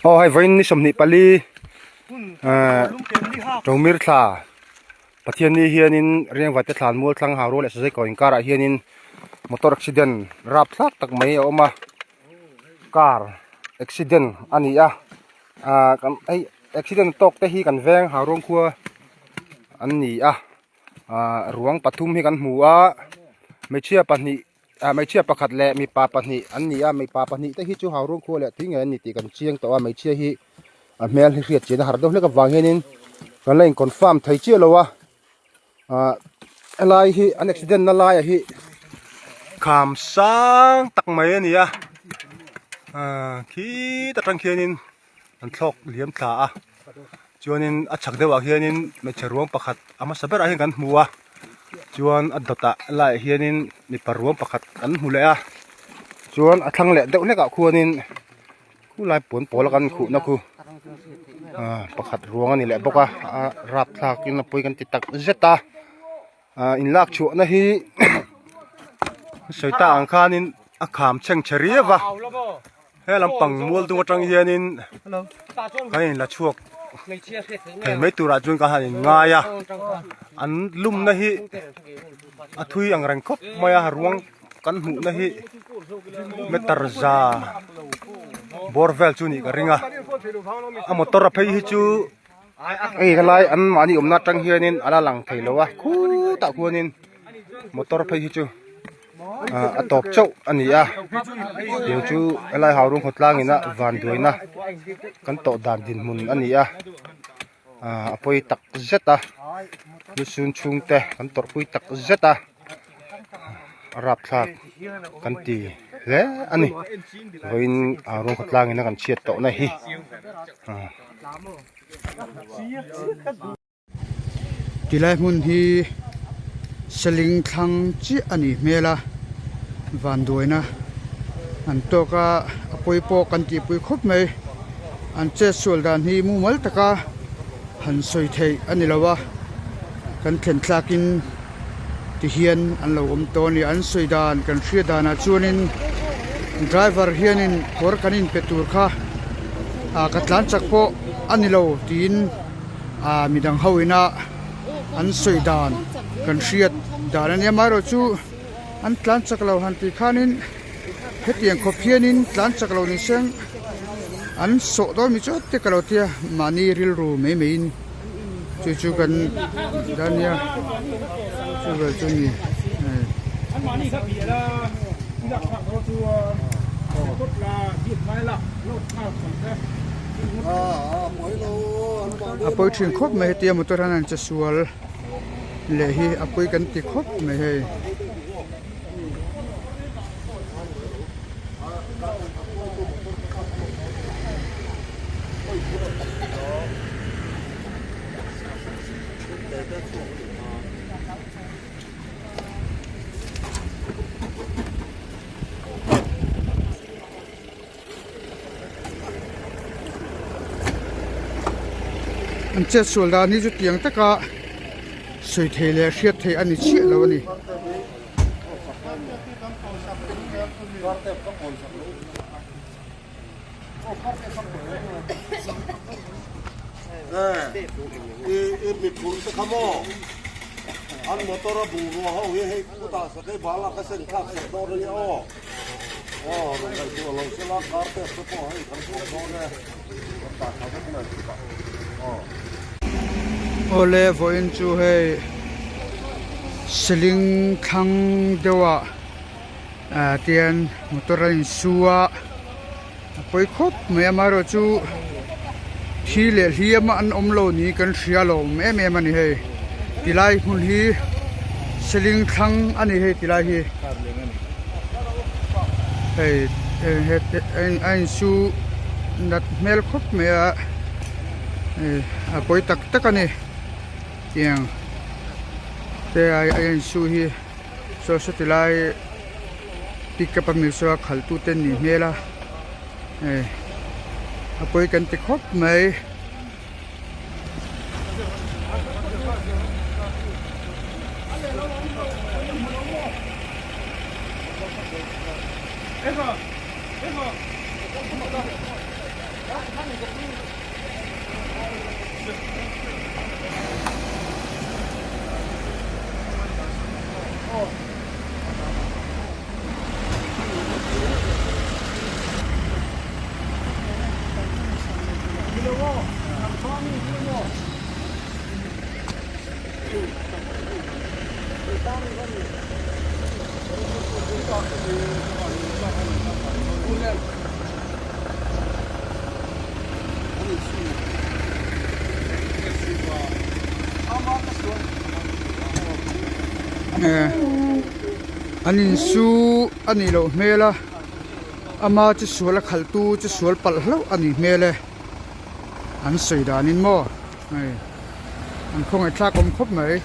Aw hei vawiin ni 24 ehh Ṭomir thla Pathianni hianin Riangvate thlan mual thlang hau rual leh Sazaikaw inkarah hianin motor accident rap thlak tak mai a awm a car accident a ni a ahh kan hei accident tawk te hi kan veng hau ruang khua an ni a ahh ruang pathum hi kan hmu a hmeichhia pahnih. Ah hmeichhia pakhat leh mipa pahnih an ni a mipa pahnih te hi chu hau rung khua leh tui ngei an ni tih kan chiang tawh a hmeichhia hi a hmel hi hriat chian a har deuh hlek avang hianin kan la in confirm thei chiah lo a ah helai hi an accident na laiah hi kham sang tak mai a ni a ah khi ta tang khianin an thlawk liam thla a chuanin a chhak deuhah hianin hmeichhe ruang pakhat a hmasa berah hian kan hmu a chuan a dawtah laiah hianin mipa ruang pakhat kan hmu leh a chuan a thlang leh deuh hlekah khuanin khulai puan pawl a kan khuhna khu ah pakhat ruang a ni leh bawk a a rapthlakin a pawi kan ti tak zet a ah inlak chhuahna hi sawi ta ang khanin a kham chhengchhe riau a. He lampang mual dung atang hianin kan in la chhuak thei mai turah chuan ka han in ngai a an lumna hi a thui ang reng khawp mai a ruang kan hmuhna hi meter za bawr vel chu nih ka ring a a motor a phei hi chu hei helai an mahni awmna atang hianin a la lang thei lo a khutah khuanin motor phei hi chu. Ah a tawp chauh a ni a tiang chu helai hau rawng khawtlang ina van duaina kan tawh dan dinhmun a ni a ah a pawi tak zet a lusun chhungte kan tawrhpui tak zet a a rapthlak kan ti hle a ni vawiin hau rawng khawtlang ina kan chhiat tawhna hi ah. Tilai hmun hi seling thlang chiah a nih hmel a vanduaina an tawk a a pawi pawh kan tihpui khawp mai an chet sual dan hi mumal taka han sawi theih a ni lo a kan thlen thlakin tihian an lo awm tawh a ni an sawi dan kan hriat danah chuanin driver hianin kawr kan inpe tur kha ah ka tlan chak pawh a ni lo tiin. ah midang ho ina an sawi dan kan hriat dan a nia amaherawhchu an tlan chak lo han tih khanin hetiang khawp hianin tlan chak lo ni seng an sawh dawn mi chu te ka lo tia mahni rilru mai maiin chu chu kan dan a nia chu vel chu a ni hei. A pawi thin khawp mai hetia motor hian an che sual leh hi a pawi kan ti khawp mai hei. An chet sual dan hi chu tiang taka sawi thei leh hriat theih a ni chiah lo a ni. Awle vawiin chu hei seling thlang deuh ah ah tian motor a insu a a pawi khawp mai a amaherawhchu thi leh hliam an awm lo niin kan hria lo awm em em a ni hei tilai hmun hi seling thlang a ni hei tilai hi hei a insu nat hmel khawp mai a hei a pawi tak tak a ni tiang te a insu hi saw saw tilai pick up a mi saw a khalh tu te an nih hmel a hei a pawi kan ti khawp mai. An insu a nih loh hmel a ama chu sual a khalh tu chu sual palh hlauh a nih hmel e an sawi danin maw hei an khawngaih thlak awm khawp mai.